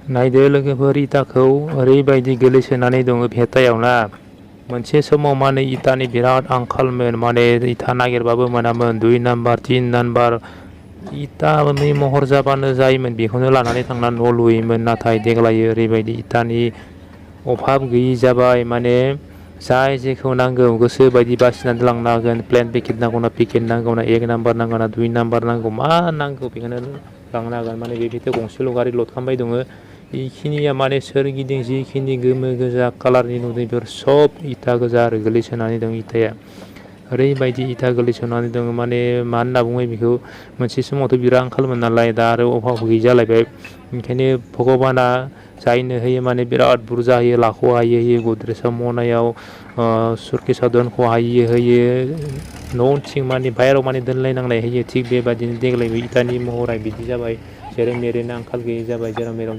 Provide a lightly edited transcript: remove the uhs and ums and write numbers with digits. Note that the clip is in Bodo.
नायदो लोगोफोर इटाखौ ओरैबायदि गोलैसोनानै दङ भेटायावना। मोनसे समाव माने इटानि बिराद आंखालमोन, माने इटा नागिरबाबो मोनामोन। 2 नाम्बार 3 नाम्बार इटानि महर जाबानो जायोमोन, बेखौनो लानानै थांना न' लुयोमोन। नाथाय देग्लाय ओरैबायदि इटानि अभाब गैयि जाबाय, माने जाय जेखौ नांगौ गोसो बायदि बासिनानै लांनो हागोन। प्लेन पेकेट नांगौना पेकेट नांगौना 1 नाम्बार नांगौना 2 नाम्बार नांगौ, मा नांगौ बेखौनो लांनो हागोन। माने बे भिडिअ गंसेल' गारि लदखांबाय दङ। बेखिनिया माने सोरगिदिं जिखिनि गोमो गोजा कालारनि नुदों बेफोर सब इटा गोजा आरो गोलैसोनानै दं। इटाया ओरैबायदि इटा गोलैसोनानै दङ, माने मा होनना बुङो बेखौ। मोनसे समावथ' बिराद आंखालमोन नालाय, दा आरो अभाब गैयि जालायबाय। ओंखायनो भगबाना जायनो होयो माने बिराद बुरजा होयो, लाख'हायै होयो। गद्रेजाव मनायाव सुरकेसाव दोनख'हायै होयो, न' उनथिं माने बाहेराव माने दोनलायनांनाय होयो। थिग बेबायदिनो देग्लायबो इटानि महरा बिदि जाबाय, जेरै मेरैनो आंखाल गैयि जाबाय, जेराव मेराव